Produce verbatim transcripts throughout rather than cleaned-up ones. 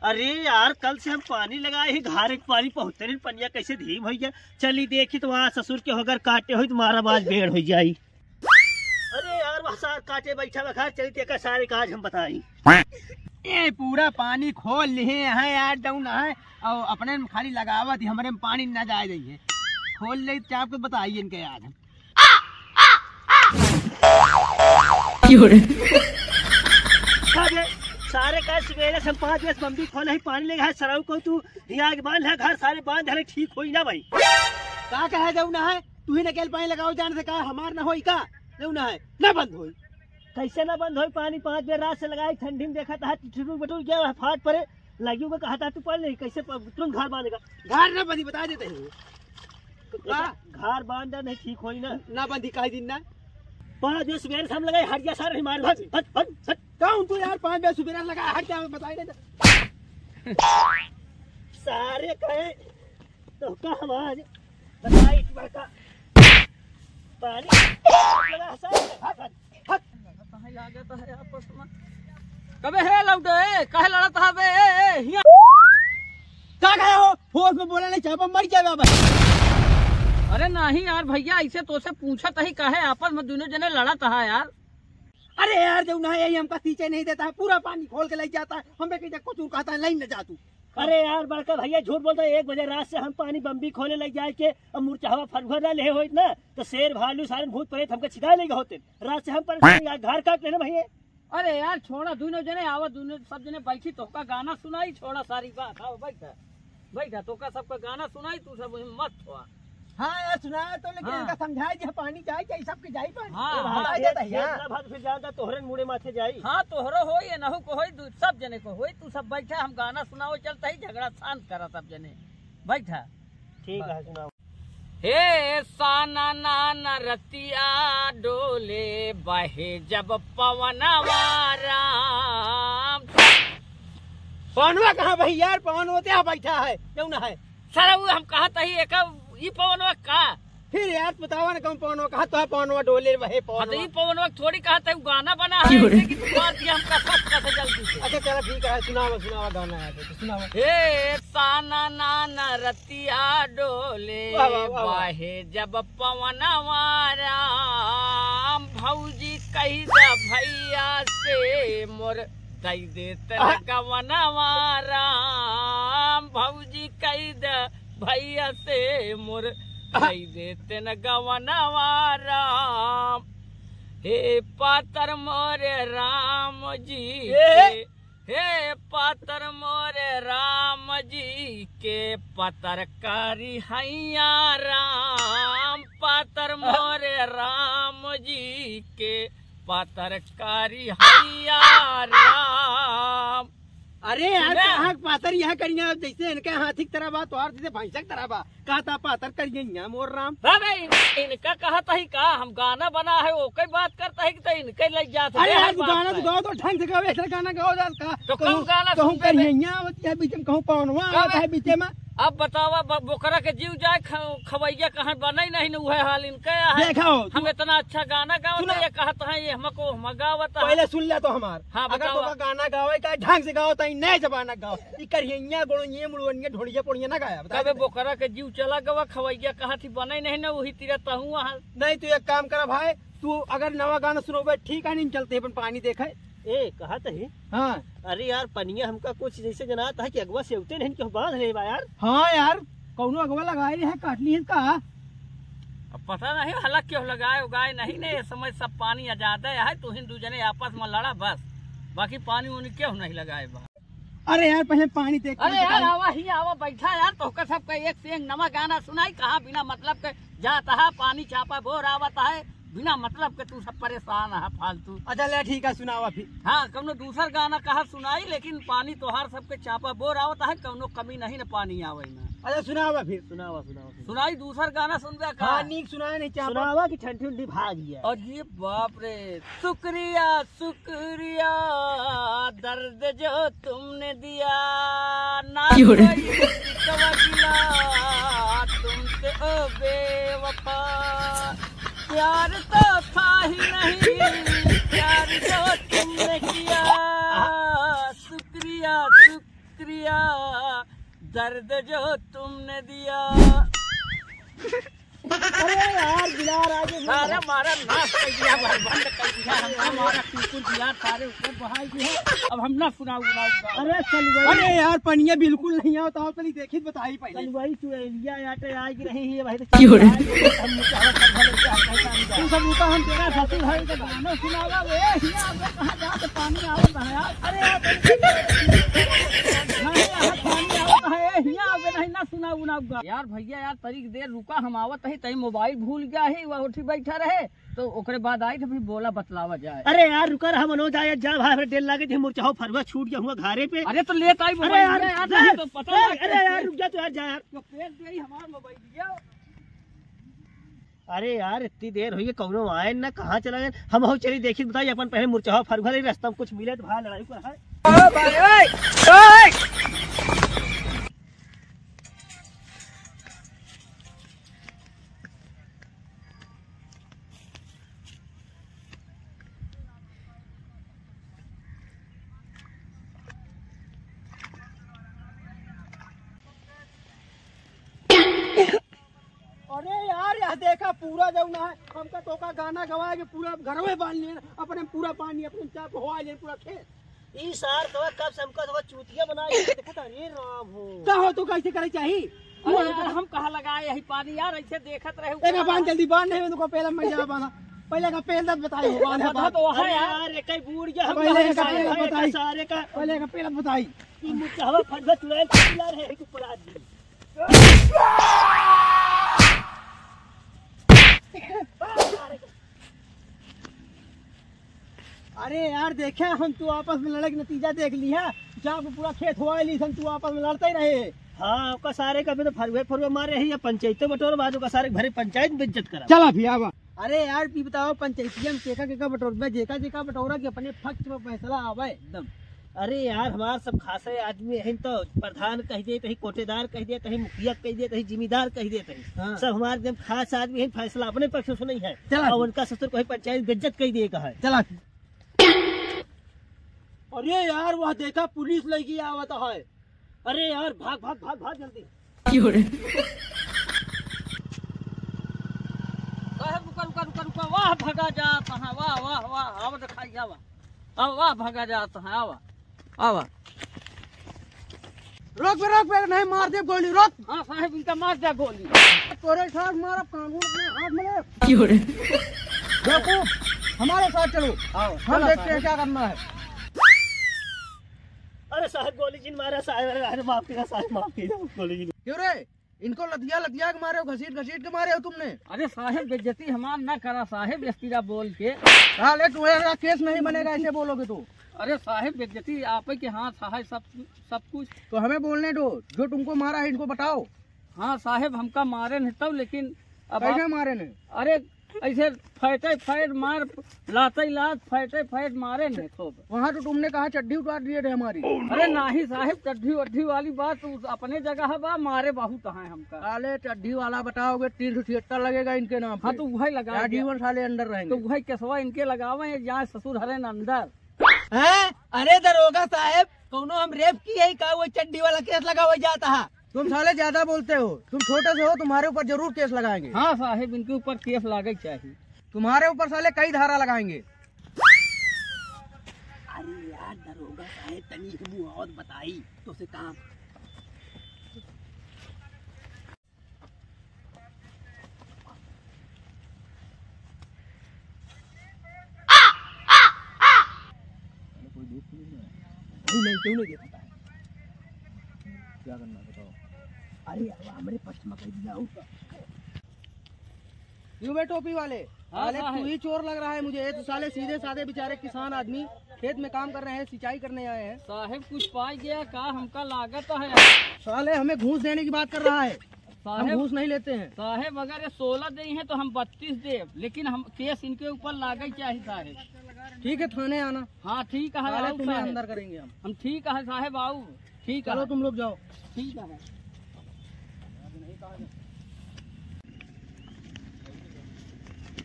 अरे यार, कल से हम पानी लगाए ही, घारे के पानी पहुँचते नहीं, पनिया कैसे धीम होइ गया। चली देखी तो वहाँ ससुर के होगर काटे होई तो मारा बाज बेड़ होइ जाई। अरे यार, वह सार काटे बैठा बा घर, चली तेका सारे काज हम बताई। ए, पूरा पानी खोल लिहे हैं यार, जौन है, और अपने में खाली लगावत ही, हमरे में पानी ना जाए दइहे। खोल ले, चाप के बताइए इनके यार हम। का बे? सारे का सवेरे से हम पाँच बजे से बम्बी खोले ही, पानी लेके है, सरऊ को तू धिया के बांध है, घर सारे बांध है, ठीक होई ना भाई। का कहा जाऊ ना है, तू ही नकेल पानी लगाओ जान से का, हमार ना होई का, जाऊ ना है, ना बंद होई। कैसे ना बंद होई पानी, पाँच बजे रात से लगाई, ठंडी में देखा था, टुटुर बटुर गया है, फाट परे, लगी को कहा था तू पढ़ नहीं, कैसे प-, तुरंत घर बांधेगा? घर ना बंदी, बता देते हैं। तो का? घर बांधा नहीं ठीक होई ना। ना बंदी काहे दिन ना? पाँच बजे सुबेरे से हम लगाए, हट जा सारे, मार, भाग, भाग, भाग, भाग। कौन तू यार, पाँच बजे सुबेरे लगा, हट जा, बताई दे। सारे कहे, तो का हम आज बताई, बड़का पानी लगा, सारे, भाग, भाग। हट। कबे हे लौटे, ए, काहे लड़त हवे, ए, ए, हिया। का कहे हो? फोर्स में बोला नहीं, चापा मर जावे अब। अरे नहीं यार भैया, ऐसे तोसे पूछत ही काहे, आपस में दुनों जने लड़त हा यार। अरे यार, जौन है, यही हमका सींचे नहीं देता है, पूरा पानी खोल के ले जाता है, हमें कहीं कुछ कहता है, लाइन न जा तू। अरे यार, बड़का भैया झूठ बोलता है। एक बजे रात से हम पानी बम्बी खोले लग जाए के, अब मुरचहवा फरुआ ना ले होइत ना, तो शेर भालू सारे भूत प्रेत हमके छिदा लेके होते। रात से हम परेशान यार, घर काट लेना भैया। अरे यार, छोड़ा, दुनों जने आवा, दुनों सब जने बैठी, तोहका गाना सुनाई, छोड़ा सारी बात, आओ बैठा, बैठा, तोहका सबका गाना सुनाई, तू सब मत हुआ। हाँ यार, सुनाया तो, लेकिन हाँ। इनका समझाए जे पानी जाए, जाए, सबके जाए पानी। हाँ, ए, हाँ, भाई, एक, जाता है एक यार। ना भाग फिर जाता, तोहरे मुड़े माथे जाई। हाँ, तोहरो होई, एनहू को होई, दू-, सब जने को होई। तू सब बैठा, हम गाना सुनाओ, चलता ही झगड़ा शांत करा सब जने। बैठा। ठीक है, सुनाओ। हे साना नाना रतिया डोले, बहे जब पवनवा राम। पवनवा कहाँ भाई यार, पवनवा तो यहाँ बैठा है, क्यों ना है? सर, वो हम कहत ही, एक ई पवनवा का? फिर यार, बतावा ना, कौन पवनवा? कहा तो है, पवनवा डोले, वहे हाँ, तो पवनवा। ई पवनवा थोड़ी कहत है, वो गाना बना है, क्यों रे? ऐसे कि तू मार दिया हमका फट से जल्दी से। अच्छा, चला, ठीक है, सुनावा, सुनावा गाना है तो, सुनावा। हे साना नाना रतिया डोले, वाह, वाह, वाह, वाह। बहे जब पवनवा राम, भौजी कही द भैया से मोर दई देत न आह। गवनवा राम, भौजी कई द भैया से मोर आह। दई देत न गवनवा राम। हे पातर मोरे राम जी ए। के, हे पातर मोरे राम जी के, पातर करी हैया राम, पातर आह। मोरे राम जी के, पातर कारी हैया राम। अरे यार, सुना? कहाँ के पातर यहाँ करिया? जैसे इनके हाथी की तरह बा, तोहार जैसे भैंसा की तरह बा। कहा था पातर करिया यहाँ मोर राम। अबे इन-, इनका कहत ही का? हम गाना बना है, ओके बात करता है कि तो इनके लग जात अरे है यार, हर तू बात गाना पे। तो गाओ तो ढंग से गाओ, ऐसा गाना गाओ यार का। तो कहूँ, कौन गाना कहूँ सुनबे बे? करिया आवत है बीच में, कहूँ पवनवा कब आवत है? है बीच में। अब बतावा, ब-, बोकरा के जीव जाए, ख-, खवैया कहाँ बने नहीं न, उहे हाल इनके है। देखा हो, हम तू इतना अच्छा गाना गावत सुना। है, ये कहत है, ये हमको हम गावत है। पहले सुन ले तो हमार। हाँ, अगर बतावा। तोका गाना गावे का ढंग से गाओ, तो ई नए जमाना गाओ। ई करिहइया, गोड़ोइये, मुड़वनिया, ढोड़िया, पोड़िया ना गाया, बता कबे दे। बोकरा के जीव चला गवा, खवैया कहत ही बने नहीं न, वही तीरा तहूँ वहाँ। नहीं, तू एक काम करा भाई, तू अगर नवा गाना सुनोबे, ठीक है, नहीं चलते अपन पानी देखे। ए, कहत ही? हाँ। अरे यार, पनिया हमका कुछ जैसे जनात है कि अगवा से उठे नहीं, क्यों बांध ले बा यार? हाँ यार, कौनो अगवा लगाए रहे, काट लिए का? अब पता नहीं, हला क्यों लगाए उगाए नहीं ने, ये समय सब पानी आ जाता है, तू ही दू जने आपस में लड़ा बस, बाकी पानी उनी क्यों नहीं लगाए बा? अरे यार, पहले पानी देख के अरे यार, बताई। आवा ही आवा, बैठा यार, तोहका सबका एक से एक नवा गाना सुनाई, कहाँ बिना मतलब के जात है, पानी चापा बोर आवत है, बिना मतलब के तू सब परेशान है फालतू। अच्छा ले, ठीक है, सुनावा फिर। हाँ, कौनो दूसर गाना कहा सुनाई, लेकिन पानी तोहार सबके चापा बोर आवत है, कौनो कमी नहीं न पानी आवे में। अच्छा, सुनावा फिर। सुनावा, सुनावा, सुनावा। सुनाई दूसर गाना सुनबे का? हाँ, नीक सुनाए नहीं चापा। सुनावा कि ठंडी ठंडी भाग गया। और ये बाप रे, शुक्रिया, शुक्रिया, दर्द जो तुमने दिया, ना क्यों रे? कोई शिकवा गिला तुमसे, ओ बेवफा। प्यार तो था ही नहीं, प्यार जो तुमने किया। शुक्रिया, शुक्रिया। दर्द जो तुमने दिया। अरे यार, बिलार आगे बोल। सारा मारा नाश कर दिया, बर्बाद कर दिया, हमका मारा कुकुर दिया, सारे ऊपर बहाई दिया। अब हम ना सुनाऊ, सुनाऊ, सुनाऊ। अरे चल भाई। अरे यार, पनिया बिल्कुल नहीं आवत, आओ चली देखी, बताई पहले। चल भाई, तू एलिया आटे आए की रही है भाई, तो क्यों रे? हम क्या तू सब रुका, हम तेरा ससुर है, तो गाना सुनावा, ए, हिया, अब कहाँ जाके पानी आवत है यार? अरे यार, नहीं, यहाँ पानी आवत है, ए, हिया, अब नहीं ना सुनाऊ, सुनाऊ गा। यार भैया, यार, तरीक देर रुका, हम आवत ही, तई मोबाइल भूल गया ही, वह उठी बैठा रहे, तो ओकरे बाद आई, तो फिर बोला, बतलावा जाए। अरे यार, रुका रहा, मनोज आया, जा भाई, फिर देर लागे, जे मुरचाहो फरुआ छूट गया हुआ घरे पे। अरे, तो लेत आई अरे मोबाइल, यार, यार, जा, नहीं तो पता ए, लग अरे यार, रुक जा, तू यार, जा यार। तो पेल दे ही हमार मोबाइल दिया। अरे यार, इतनी देर हुई है, कौनो आए ना, कहाँ चला गए? हम हो चली देखी, बताई अपन पहले मुरचाहो फरुआ ले, रास्ता में कुछ मिले तो भाई लड़ाई को है। ओ भाई, ओए, ओए। अरे यार, यह देखा, पूरा जौन है, हमका तोका गाना गवाए के पूरा घरवे बांध लिए, अपने पूरा पानी, अपने चाप हवा लिए, पूरा खेत। ई सार तो कब से हमका तो चूतिया बनाए के देखत, अरे राम हो। का हो, तू कैसे करे चाही? अरे यार, हम कहाँ लगाए यही पानी यार, ऐसे देखत रहे एक ऊपर। बांध, जल्दी बांध, नहीं तो पहले मैं जा बांधा। पहले का पहले बताई हो, बांध, बांधा बांध। तो वहाँ अरे यार। यार, एक ही बूढ़ गया, हम पहले कहाँ का लगाए पहले हैं बताई। सारे का। पहले का पहले बताई। तू मुझे हवा फंदा चुड़ैल का चिल्ला रहे हैं ऊपर आदमी। अरे यार, देखा हम तू आपस में लड़े के नतीजा देख लिया। जहाँ पे पूरा खेत हुआ ली सन, तू आपस में लड़ते ही रहे। हाँ, ओका सारे का भी तो फरुए फरुए मारे ही, या पंचायते बटोर बाद ओका सारे भरे पंचायत में बेइज्जत करा। चला भी आवा। अरे यार, पी बताओ, पंचायतिया में केका केका बटोर में जेका जेका बटोरा कि अपने पक्ष में फैसला आवे एकदम। अरे यार, हमार सब खासे आदमी हैं तो प्रधान कह देत ही, कोटेदार कह देत ही, मुखिया कह देत ही, जिम्मेदार कह देत ही। हाँ। सब हमार एकदम खास आदमी हैं, फैसला अपने पक्ष से सुनई है। चला। और उनका ससुर को ही पंचायत बेइज्जत कह दिए का है। चला। अरे यार, वह देखा पुलिस लगी आवत है। अरे यार, भाग, भाग, भाग, भाग जल्दी। क्यों रे? साहब, रुका, रुका, रुका, रुका, वाह, भगा जात है, वाह, वाह, वाह, आवा दिखाई, आवा। आवा, वाह, भगा जात है, आवा, आवा। रोक बे, रोक बे, नहीं मार दे गोली, रोक। हाँ साहब, इनका मार दे गोली। तोरे साथ मारब कानून अपने हाथ में ले। क्यों रे? बेवकूफ, हमारे साथ चलो। आओ, हम चलो देखते हैं साहब। क्या करना है। अरे साहब, गोली जिन मारा साहब, अरे, अरे माफ कीजिए साहब, माफ कीजिए, गोली जिन। क्यों रे, इनको लतिया लतिया के मारे हो, घसीट घसीट के मारे हो तुमने? अरे साहब, बेइज्जती हमार ना करा साहब, इस तरह बोल के। साले तुम्हारा केस नहीं बनेगा ऐसे बोलोगे तो। अरे साहब, बेइज्जती आप ही के हाथ है सब, सब कुछ। तो हमें बोलने दो, जो तुमको मारा है इनको बताओ। हाँ साहब, हमका मारे नहीं तब, लेकिन अब कैसे आप मारे ने? अरे ऐसे फैटे फैट मार, लाते लात फैटे फैट मारे ने खूब। वहाँ तो तुमने कहा चड्ढी उतार दिए थे हमारी। अरे नाही साहब, चड्ढी वड्ढी वाली बात तो अपने जगह बा, मारे बहुत हैं हमका। साले चड्ढी वाला बताओगे, तीन सौ छिहत्तर लगेगा इनके नाम हाँ, पे। तो वही लगा क्या दिया। जीवन साले अंदर रहेंगे। तो वही केसवा इनके लगावे, ये जाए ससुर हरे न अंदर। हैं? अरे दरोगा साहब, कौनो हम रेप की है का, वो चड्ढी वाला केस लगावे जाता है? तुम साले ज्यादा बोलते हो, तुम छोटे से हो, तुम्हारे ऊपर जरूर केस लगाएंगे। हाँ साहब, इनके ऊपर केस लागे चाहिए। तुम्हारे ऊपर साले कई धारा लगाएंगे। अरे यार दरोगा साहब, तनी एक मुँह और बताई, तो से काम। कोई देख तो नहीं रहा है। नहीं, नहीं, क्यों नहीं देखता है? क्या करना है, बताओ। अरे यार, हमरे पक्ष में कह दिया हो। क्यों बे टोपी वाले? हाँ, साले, साहब। तू ही चोर लग रहा है मुझे। ये तो साले सीधे साधे बेचारे किसान आदमी खेत में काम कर रहे हैं, सिंचाई करने आए हैं। साहब, कुछ पाई गया का? हमका लागत है। साले, हमें घूस देने की बात कर रहा है। हम साहब, घूस नहीं लेते हैं। साहब, अगर ये सोलह दे हैं तो हम बत्तीस दे, लेकिन हम केस इनके ऊपर लागे चाहिए साहब। ठीक है, थाने आना। हाँ, ठीक है, साले, आओ तुम्हें साहब। अंदर करेंगे हम। हम ठीक है साहब, आओ। ठीक है। चलो, तुम लोग जाओ। ठीक है।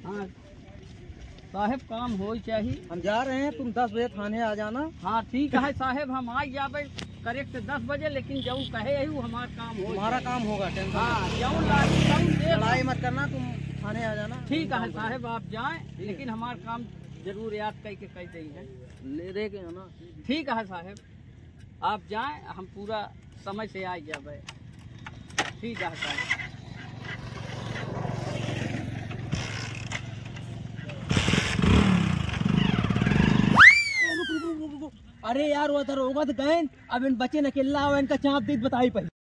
हाँ। साहेब, काम होई चाही। हम जा रहे हैं, तुम दस बजे थाने आ जाना। हाँ, ठीक है साहेब, हम आ जाबे करेक्ट दस बजे, लेकिन जौन कहे है वो हमार काम हो तुम्हारा जाए। काम होगा, टेंशन हाँ, मत लो। जौन लागी, जौन दे लड़ाई मत करना, तुम थाने आ जाना। ठीक है साहेब, आप जाएं, ठीक है। लेकिन हमार काम जरूर याद करके कह देंगे। ले दे के है ना। ठीक है साहेब, आप जाएं, हम पूरा समय से आ जाबे। ठीक है साहेब। अरे यार, वो दरोगा तो गए, अब इन बच्चे न अकेला हो, इनका चाप दे बताई पहले।